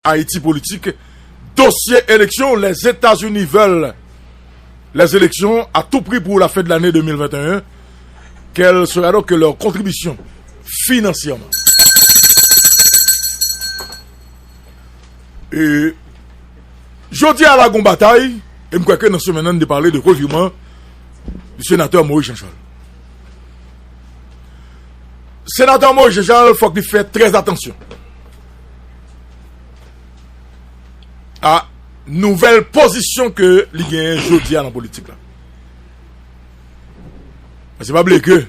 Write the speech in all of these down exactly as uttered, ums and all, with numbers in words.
Haïti Politique, dossier élection, les États-Unis veulent les élections à tout prix pour la fin de l'année deux mille vingt et un. Quelle sera donc leur contribution financièrement? E jodi a la gon batay, e m kwè ke nan semèn nan n te pale de revirman du senatè Moïse Jean Charles. Senatè Moïse Jean Charles, fòk li fè trè atansyon a nouvèl pozisyon ke li genyen jodi a nan politik la. Paske pa bliye ke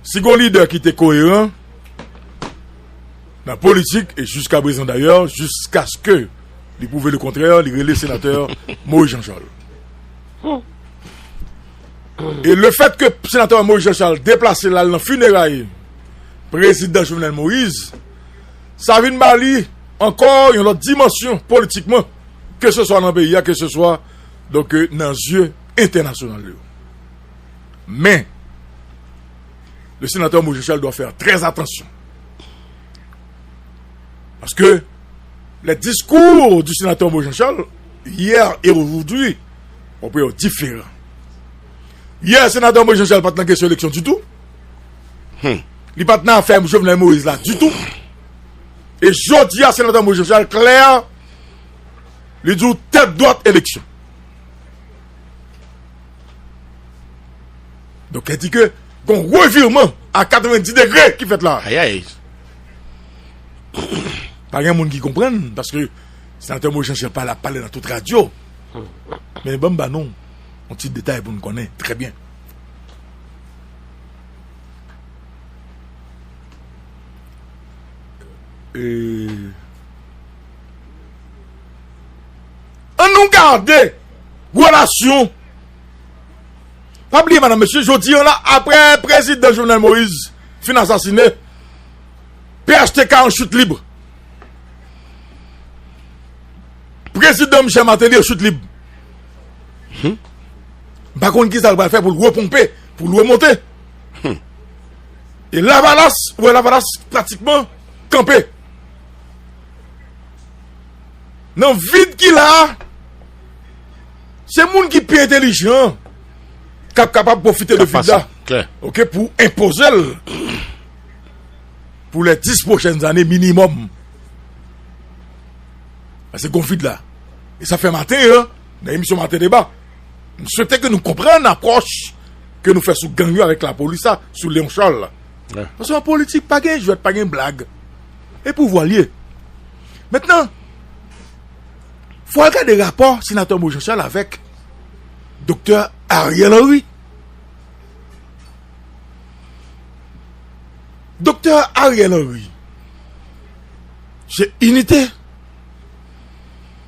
si gon lidè ki te koyeran nan politik, e jiska prezan dayè, jiskaske li pwouve le kontrè, li rele senatè Moïse Jean Charles. E le fèt ke senatè Moïse Jean Charles deplase l al nan fineray prezidan Jovenel Moïse, sa vin ba li ankò yon lòt dimansyon politikman, ke se swa nan peyi a, ke se swa donk nan zye entènasyonal yo. Men, le sénateur Moïse Jean Charles doit faire très attention. Parce que les discours du sénateur Moïse Jean Charles, hier et aujourd'hui, on peut dire différents. Yè, senatè Moïse Jean Charles pa t nan kesyon eleksyon ditou. Li pa t nan afè Jovenel Moïse la ditou. E jodi a, senatè Moïse Jean Charles klè, li di w tèt dwat eleksyon. Donk, e di ke gon revirman a katrevendi degre ki fèt la. Ayay. Pa gen moun ki konprann, paske senatè Moïse Jean Charles pale, ap pale nan tout radyo. Men ban m ba nou yon ti detay pou n konnen trè byen. E, ann nou gade relasyon. Pa bliye, madanm, mesye, jodi a la, apre prezidan Jovenel Moïse fin asasinen, P H T K an chit lib. Prezidan Michel Martelly an chit lib. M pa konn kisa l pral fè pou l reponpe, pou l remonte. E Lavalas, ou wè Lavalas pratikman kanpe. Nan vid ki la a, se moun ki pi entèlijan k ap kapab pwofite de vid la. Klè. Oke, pou enpoze l pou les dix prochaines années minimum. Paske gon vid la. E sa fè maten an, nan emisyon Maten Deba, m swete ke nou konprann apwòch ke nou fè sou gang yo avèk lapolis la, sou Léon Charles la. Paske an politik, pa gen jwèt, pa gen blag. E pouvwa l ye. Mentnan, fò w al gade rapò senatè Moïse Jean Charles avèk doktè Ariel Henry. Doktè Ariel Henry, se inite,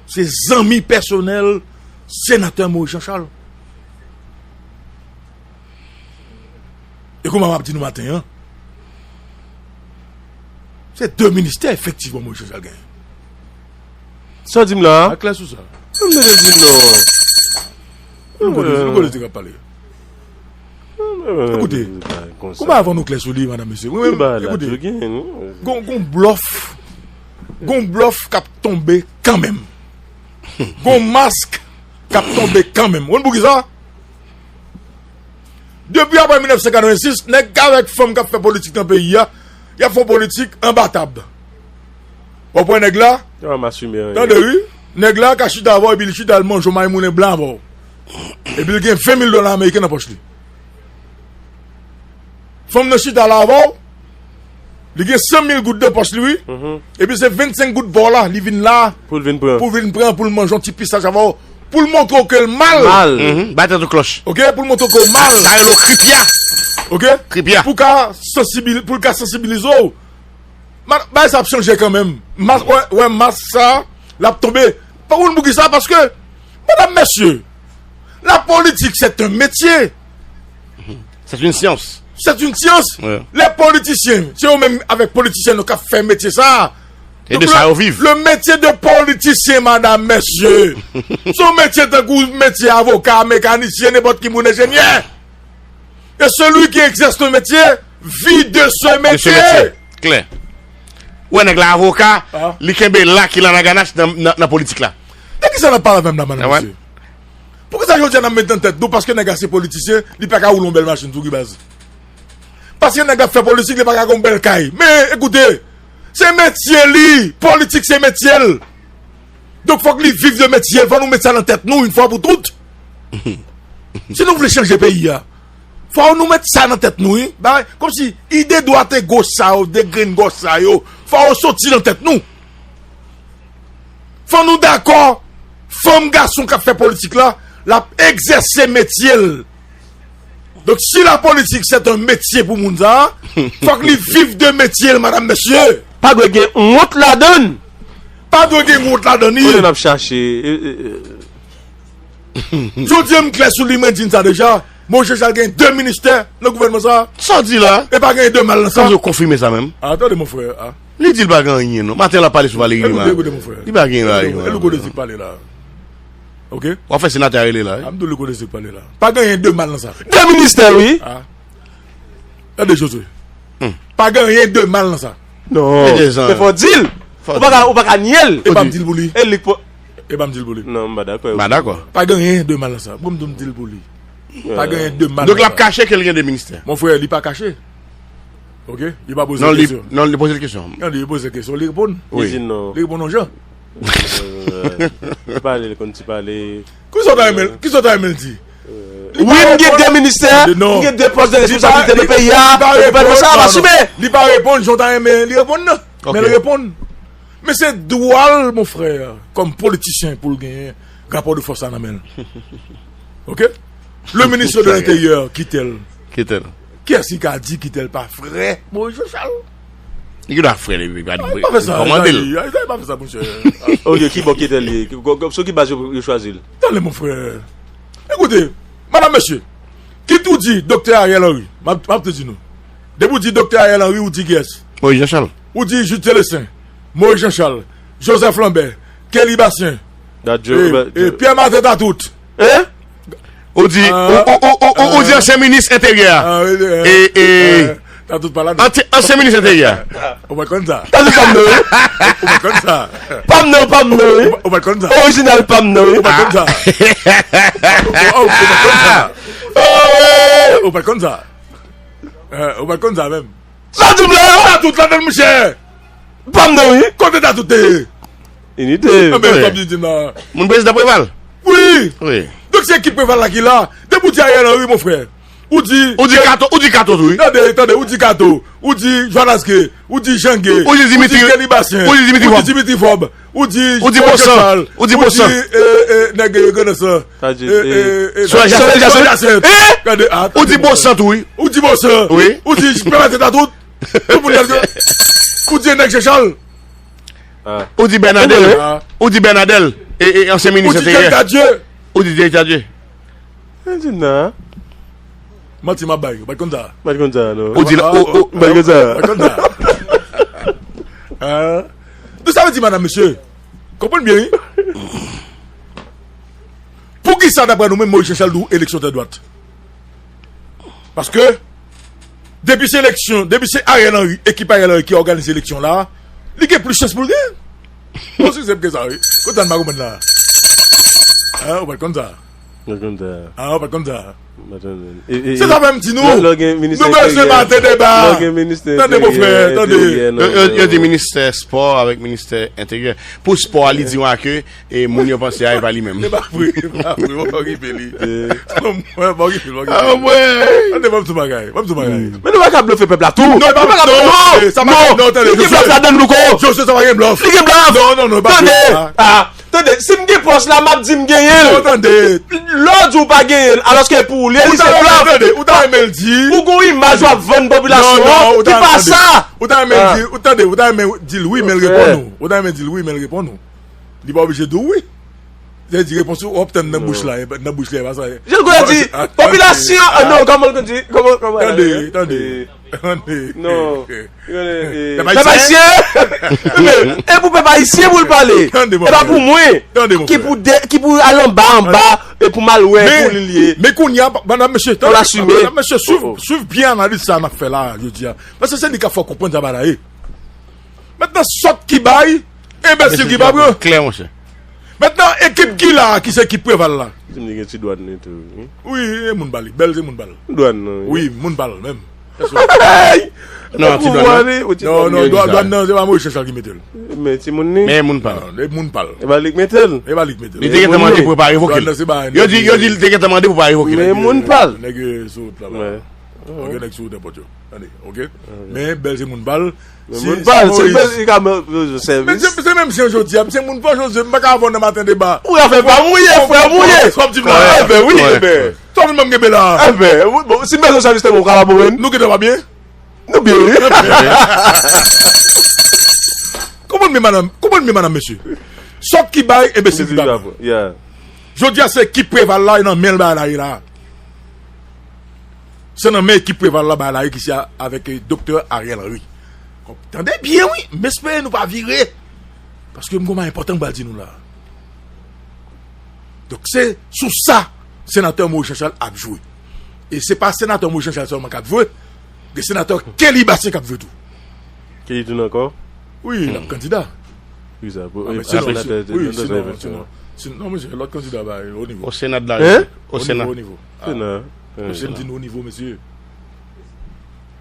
se zanmi pèsonèl senatè Moïse Jean Charles. E kòman m ap di nou maten an, se de ministè efektivman Moïse Jean Charles genyen. Sa w di m la a? Pa klè sou sa. M te di non. Nou konnen, nou konnen sa k ap pale. Ekoute, kòman avan nou klè sou li, madanm, mesye? Wi, men, ekoute, gon, gon blòf, gon blòf k ap tonbe kanmenm. Gon mask k ap tonbe kanmenm. Ou konn poukisa? Depi apre mil nèf san katrevensis, nèg avèk fanm k ap fè politik nan peyi a, y ap fè yon politik anba tab. W ap wè nèg la, tande wi, nèg la ka chita avè w epi li chita al manje yon mayi moulen blan avè w. Epi li gen ven mil dola ameriken nan pòch li. Fanm nan chita la avè w, li gen san mil goud nan pòch li, wi. Epi se vennsenk goud ba w la, li vin la pou l vin pran, pou l vin pran, pou l manje yon ti pisaj avè w, pou l montre w ke l mal. Mal. Bay tèt ou klòch. Oke, pou l montre w ke w mal. Sa rele w kripya. Oke? Kripya. Pou ka sansibil-, pou l ka sansibilize w. Ma-, bagay sa ap chanje kanmenm. Mas, wè, wè mas sa, l ap tonbe. Pa konn poukisa, paske, medam, mesye, la politique, c'est un métier. C'est une science. C'est une science. Wi. Les politiciens, se yo menm avèk politisyen nou k ap fè metye sa. E de sa yo viv. Le métier de politicien, madame, messieurs, se yon metye tankou metye avoka, mekanisyen, nenpòt ki moun, enjenyè. Et celui qui exerce le métier vit de ce métier. De ce métier. Klè. Ou wè nèg la avoka, li kenbe la ki la nan ganach nan, nan, nan politik la. De ki sa n ap pale avè m la, madanm, mesye? Poukisa jodi a n ap met nan tèt nou, paske nèg la se politisyen, li pa ka woule yon bèl machin tou, ki baz? Paske nèg la ap fè politik, li pa ka gen yon bèl kay. Men, ekoute, se metye li, politik se metye l. Donk, fòk li viv de metye l, fò nou met sa nan tèt nou, yon fwa pou tout. Si nou vle chanje peyi a, fò nou met sa nan tèt nou, wi. Bagay, kòmsi ide dwat e goch sa yo, de grenn gòch sa yo, fò yo soti nan tèt nou. Fò nou dakò, fanm gason k ap fè politik la, l ap egzèse metye l. Donk, si la politik se yon metye pou moun sa, fòk li viv de metye l, madanm, mesye. Pa dwe gen wont ladan l. Pa dwe gen wont ladan li. Kote n ap chache? E, e, e. Jodi a m klè sou li, mwen di n sa deja. Moyiz Jan Chal gen de ministè nan gouvènman sa. Sa w di la? E pa gen de mal nan sa. Sa w konfime sa menm? A, tande, mon frè. A. Li di l pa gen anyen, non. Maten l ap pale sou Valery Numa. Ekoute, ekoute, mon frè. Li pa gen anyen. E Louko Dezi k pale la. Oke? W ap fè senatè a rele la, wi. A, m di w Louko Dezi k pale la. Pa gen anyen de mal nan sa. De ministè, wi. A. Tande, Josué. Hmm. Pa gen anyen de mal nan sa. Non. Men fò w di l. Ou pa ka, ou pa ka nye l. E pa m di l pou li. E li k po- E pa m di l pou li. Non, m pa dakò. M pa dakò. Pa gen anyen de mal nan sa. Bon, m di w m di l pou li. Pa gen anyen de mal nan sa. Donk, l ap kache ke l gen de ministè. Mon frè, li pa kache. Oke? Li pa poze kesyon. Non, li poze l kesyon. Non, li poze kesyon. Li reponn. Wi. Li di non. Li reponn yon jan. Ti pale, li konn ti pale. Kisa w ta renmen, kisa w ta renmen l di? Wi, m gen de ministè, m gen de pòs de responsablite nan peyi a, e gouvènman sa ap asime. Li pa reponn jan w ta renmen li reponn nan. Men l reponn. Men se dwa l, mon frè, kòm politisyen pou l genyen rapò de fòs la nan men l. Oke? Le ministre de l'Intérieur, Kittel. Kittel. Kiyès ki ka di Kittel pa frè Moyiz Jan Chal? Li gen dwa frè li, li pa di. Ay, pa fè sa, kòmande l. Ay, pa fè sa, monchè. Oke, ki bò Kittel li ye? Ki, ko-, ko-, sou ki baz yo, yo chwazi l? Tande, mon frè. Ekoute, madanm, mesye, kit ou di Doktè Ariel Henry, m ap, m ap tou di nou. Depi w di Doktè Ariel Henry, ou di kiyès? Moyiz Jan Chal. Ou di Jude Célestin, Moyiz Jan Chal, Joseph Lambert, Kelly Bastien, e, e Pierre Martin Tatout. Hein? Ou di, ou, ou, ou, ou, ou di ansyen minis enteryè a. E, e, Tatout pa ladan. Ansyen, ansyen minis enteryè a. Ou pa t konn sa. Tatout pa m nan, wi. Ou pa t konn sa. Pa m nan, pa m nan, wi. Ou pa t konn sa. Orijinal pa m nan, wi. Ou pa t konn sa. Ou pa t konn sa. Ou pa t konn sa. Ou pa t konn sa menm. Sa di m la! Tatout ladan l, monchè! Pa m nan, wi. Kote Tatout te ye? Inite. Anben, sa m di m la. Moun prezidan Preval? Wi. Wi. Donk, se ekip Preval la ki la. Depi w di Ariel Henry, mon frè. Ou di, ou di Kato, ou di Kato tou, wi. Tande, tande, ou di Kato. Ou di Jonas Gay. Ou di Jean Gay. Ou di Dimitri. Ou di Kelly Bastien. Ou di Dimitri Vorbe. Ou di Dimitri Vorbe. Ou di, ou di Moyiz Jan Chal. Ou di Bosan. Ou di, e, e, nèg, e, grandans lan. Sa di, e, e, e, Solange Jacinthe. Solange Jacinthe. E? Gade, a, ou di Bosan tou, wi. Ou di Bosan. Wi. Ou di Pè Maten Tatout. Tout moun gade. Ou di nèg Jan Chal. Ou di Bernadel. Ou di Bernadel. E, e, ansyen minis enteryè. Ou di Delta Dieu. Ou di Delta Dieu. Mwen di nan. Manti m ap bay, ou pa t konn sa. Ou pa t konn sa, non. Ou di la, ou, ou, ou pa t konn sa. Ou pa t konn sa. Hein? Donk, sa vle di, madanm, mesye, konprann byen, wi. Poukisa, daprè nou menm, Moyiz Jan Chal di w eleksyon tè dwat? Paske, depi se eleksyon, depi se Ariel Henry, ekip Ariel Henry ki òganize eleksyon la, li gen plis chans pou l genyen. Osi senp ke sa, wi. Kote n pa konprann la? Hein, ou pa t konn sa? Mwen konn sa. Ah, ou pa t konn sa? Mwen konn sa. E, e, se sa menm di nou. Lè, lè gen ministè enteryè. Nou bezwen mete deba. Lè gen ministè enteryè, enteryè, non. Yo, yo, yo di ministè spò avèk ministè enteryè. Pou spò a, li di w ke, e, moun yo panse a, e pa li menm. E pa vre, e pa vre. Mwen pa okipe li. Mwen pa okipe li, pa okipe li. Ah, mwen. Tande, ban m di w bagay. Ban m di w bagay. Men nou pa ka blofe pèp la tou. Non, e pa, nou pa ka, non, non, sa pa, non, tande, li gen blòf ladan l, Louko. Joseph, sa pa gen blòf. Li gen blòf. Non, non, non, e pa blòf. Tande, ah. Tande, si m gen pòs la, m ap di m genyen l. Non, tande. Lè w di w pa genyen l, alòske pou ou li ye, li se blòf. Tande, ou ta renmen l di. Ou gon imaj w ap vann popilasyon an, ki pa sa. Ou ta renmen l di, ou tande, ou ta renmen di l wi, men l reponn ou. Ou ta renmen di l wi, men l reponn ou. Li pa oblije di w wi. Sa vle di repons ou w ap tann nan bouch la, nan bouch li, e pa sa. Jan l konn di, popilasyon, ah, non, kòman l konn di, kòman, kòman. Tande, tande. Tande. Non. Pèp ayisyen! E pou pèp ayisyen pou l pale. E pa pou mwen. Ki pou de, ki pou al anba, anba, e pou m al wè pou li l ye. Men kounye a, madanm, mesye, tande, madanm, mesye, swiv, swiv byen analiz sa n ap fè la, jodi a. Paske se li k ap fè w konprann sa bagay la ye. Men Mentnan, sòt ki bay, enbesil ki pa pran. Klè, monchè. Mentnan, ekip ki la, ki se ekip Preval la? Di m li gen ti dwàn li tou, wi. Wi, e moun pa li. Bèl se moun pa l. Dwàn nan, wi. Wi, moun pa l menm. Hey! Non, ti dwàn nan. Non, non, dwàn, dwàn nan, se pa Moïse Jean Charles ki mete l. Men ti moun li. Men moun pa l. Non, e moun pa l. E pa li k mete l. E pa li k mete l. Li te gentan mande pou yo pa revoke l. Dwàn nan, se pa. Yo di, yo di li te gentan mande pou pa revoke l. Men moun pa l. Nèg yo sou wout la, ba. Wi. Ok, nèg sou wout nenpòt yo. Tande, ok? Men bèl se moun pa l. Men si, moun pa l, se bèl li ka mande sèvis. Men se, se menm si jodi a, se moun pa Jozye, m pa ka avè w nan maten deba. Ou afè pa mouye, frè mouye. Sa w ap di m la? Eben wi, eben. Sa w ap di m, m genbe la? Eben, bon, si m bezwen sèvis, ou ka labouren. Nou gentan pa byen? Nou byen, wi. Konprann byen, madanm, konprann byen, madanm, mesye. Sòt ki bay, enbesil ki pa pran. Yeah. Jodi a, se ekip Preval la, e nan men l bagay la ye la. Se nan men ekip Preval la bagay la ye ki se a-, avèk, eh, Doktè Ariel Henry. Tande byen, wi, m espere nou pa vire. Paske m gon bagay enpòtan m pral di nou la. Donk, se sou sa, senatè Moïse Jean Charles ap jwe. E se pa senatè Moïse Jean Charles sèlman k ap jwe, gen senatè Kelly Bastien k ap jwe tou. Kelly tou ankò? Wi, l ap kandida. Wi, sa, pou, ah, men pou senatè, wi, senatè sinon, sinon, sinon, mesye, lòt kandida ba, o nivo. O Sena de la Repiblik. O Sena. O nivo, o nivo. Sena. Mesye, m di nou o nivo, mesye.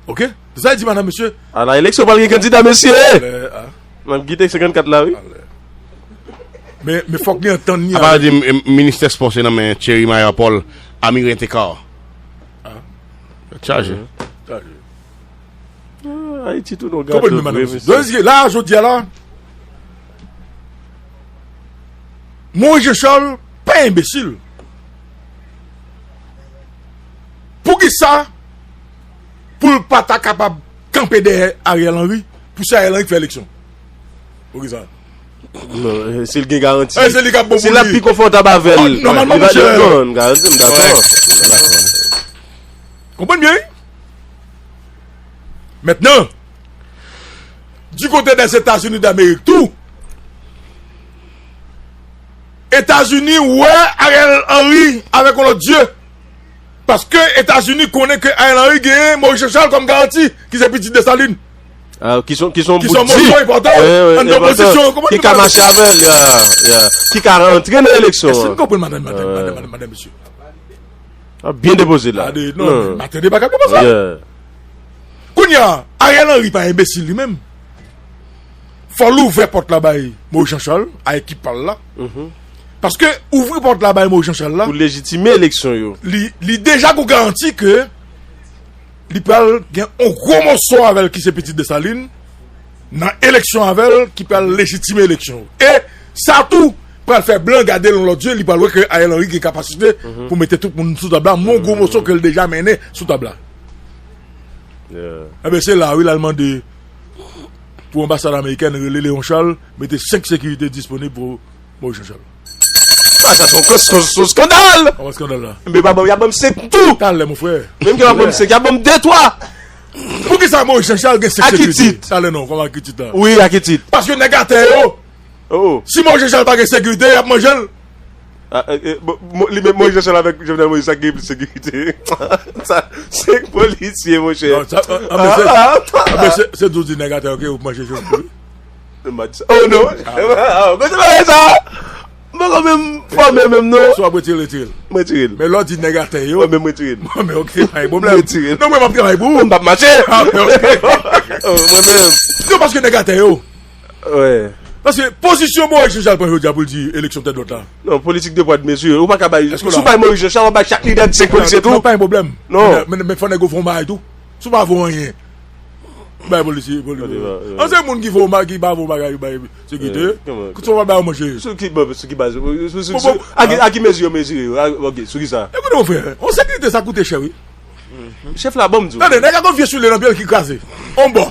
Ok? Sa di, madanm, mesye. Ala eleksyon, pral gen kandida, mesye. Alè, ah. N ap kite senkannkat la, wi. Alè. Men, men fòk li antann li. Apa avèk di, m, m, ministè spò se nan men Thierry Maillard Paul, Amiren Tekar. Ah. Chaje. Chaje. Ah, Ayiti tou nou gato vre, mesye. Donk, la, jodi a la, Moïse Jean Charles pa enbesil. Poukisa pou l pa ta kapab kanpe dèyè Ariel Henry pou se Ariel Henry k fè eleksyon? Poukisa? Non, eh, si l gen garanti. Eh, se li k ap bon pou li. Si l ap pi konfòtab avè l. Nòmalman, monchè. Non, m garanti, m dakò. M dakò. Konprann byen, wi? Mentnan, du côté des États-Unis d'Amérique tou, Etazini wè Ariel Henry avèk yon lòt zye. Paske Etazini konnen ke Ariel Henry genyen Moïse Jean Charles kòm garanti, ki se pitit Desalin. Ah, ki son, ki son bout di. Ki son moso enpòtan anndan opozisyon. Ki ka mache avè l, yeah, yeah. Ki ka rantre nan eleksyon an. Èske n konprann, madanm, madanm, madanm, madanm, mesye? Ah, byen depoze la. Gade, non, men maten deba k ap depoze. Yeah. Kounye a, Ariel Henry pa enbesil li menm. Fò l ouvè pòt la bay Moïse Jean Charles, a ekip pa l la. Paske ouvri pòt la bay Moïse Jean Charles la. Pou lejitime eleksyon yo. Li, li deja gon garanti ke li pral gen yon gwo moso avè l ki se pitit Desalin nan eleksyon avè l ki pral lejitime eleksyon. E sa tou pral fè blan gade l yon lòt zye, li pral wè ke Ariel Henry gen kapasite pou mete tout moun sou tab la, men yon gwo moso ke l deja mennen sou tab la. Yeah. Enben, se la, wi, l al mande pou anbasad amerikèn rele Léon Charles, mete senk sekirite disponib pou Moïse Jean Charles. Ah, sa se yon, se yon, se yon eskandal! Kòman eskandal la? Men pa ban m, y a ban m senk tou! Talè, mon frè. Menm ke y a ban m senk, y a ban m de, twa! Poukisa Moïse Jean Charles gen senk sekirite? A ki tit? Talè non, kòman a ki tit la? Wi, a ki tit? Paske nèg atè yo, oh, si Moïse Jean Charles pa gen sekirite, y ap manje l. Ah, eh, eh, bon, mo-, li menm Moïse Jean Charles avèk Jovenel Moïse, sa ki gen plis sekirite? Sa, se polisye, monchè. Non, sa, ah, ah, men se, ah, men se, se tou di nèg atè yo ke yo manje Jovenel. M pa di sa. Oh non. Ah. Ah, kote bagay sa? M poko menm fòme menm non. Si w ap retire, retire l. M retire l. Men lè w di nèg atè yo. Mwen menm retire l. Mwen menm, ok, pa gen pwoblèm. M retire l. Non, mwen m ap travay pou ou. M p ap mache. Ah, ok. Oh, mwen menm. Non, paske nèg atè yo. Wi. Paske pozisyon Moïse Jean Charles pran jodi a pou l di eleksyon tèt dwat la. Non, politik de pwa de mezi. Ou pa ka bay, si w bay Moïse Jean Charles, w ap bay chak lidè senk polisye tou. Non, pa gen pwoblèm. Non. Men, men, men fò nèg yo fè yon bagay tou. Si w pa voye anyen. Bay polisye, polisye. An se moun ki fè yon bagay, ki pa fè yon bagay, bay sekirite. Kòman? Kòman? Kòman bay yo manje? Sou ki, bon, sou ki baz? Sou, sou, bon, sou, bon, a ki, a ki mezi yo mezire yo? A, ok, sou ki sa? Ekoute, mon frè, yon sekirite sa koute chè, wi. Chèf la, ban m di w. Tande, nèg la gon vye soulye nan pye l ki kraze. On bò.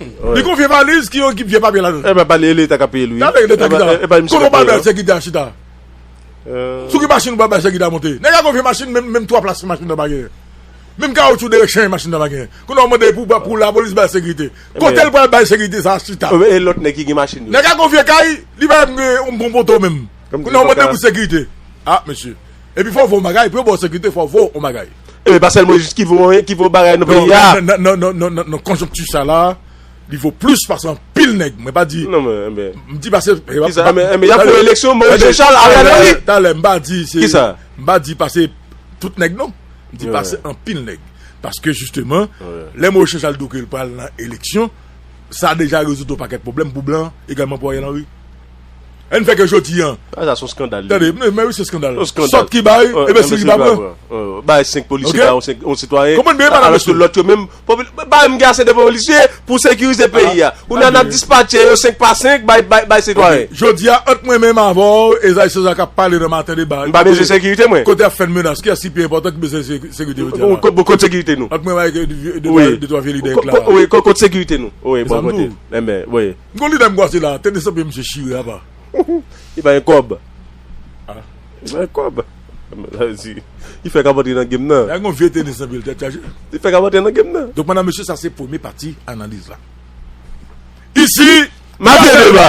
Li gon vye valiz ki yon ekip vye papye ladan l. E pa, pa li, e Leta k ap peye l, wi. Tande, Leta ki ta. Kote w pral bay sekirite a chita? Sou ki machin ou pral bay sekirite a monte? Nèg la gon vye machin, menm, menm twa plas machin nan pa genyen. Menm kawotchou direksyon machin nan pa genyen. Kounye a w mande pou, pou lapolis bay sekirite. Kote l pral bay sekirite sa a chita? E lòt nèg ki gen machin yo? Nèg la gon vye kay, li pa menm gen yon bon poto menm. Kounye a w mande pou sekirite. Ah, mesye. Epi fò w voye yon bagay, pou yo ba w sekirite, fò w voye yon bagay. E pa sèl Moïse ki vo, ki vo bagay nan peyi a. Nan, nan, nan konjonkti sa la, li vo plis pase anpil nèg. Mwen pa di. Non, men, men. M di pase. Kisa? Men, men, y ap fè eleksyon, Maurice Jean Charles, Ariel Henry. Talè, m pa di se. Kisa? M pa di pase tout nèg, non. M di pase anpil nèg. Paske, jisteman, lè Maurice Jean Charles di w ke l pral nan eleksyon, sa deja rezoud yon pakèt pwoblèm pou blan, egalman pou Ariel Henry. Ann fè ke jodi an. Ah, sa se yon skandal. Tande, men, men wi, se skandal. Sòt ki bay, enbèsil ki pa pran. Bay senk polisye, bay yon sitwayen. Konprann byen, madanm, mesye. Alòske lòt yo menm, ba m gen ase de polisye pou sekirize peyi a. Kounye a n ap dispatche yo senk pa senk, bay, bay, bay sitwayen. Jodi a, ant mwen menm avè w, Esaïe César k ap pale nan Maten Deba. M pa bezwen sekirite, mwen. Kote y ap fè n menas, kiyès ki pi enpòtan ki bezwen se-, sekirite jodi a la? Kote sekirite nou? Ant mwen avèk de, de, de twa vye lidè k la. Wi, kote sekirite nou? Wi, bon kote. Enben, wi. M gon lidè m kwase la, tande sanble misye chire apa. Li pa gen kòb. Li pa gen kòb. Li fèk ap antre nan game nan. Li gon vye tenis nan pye l, tèt chaje. Li fèk ap antre nan game nan. Donk, madanm, mesye, sa se premye pati analiz la. Isi, Maten Deba.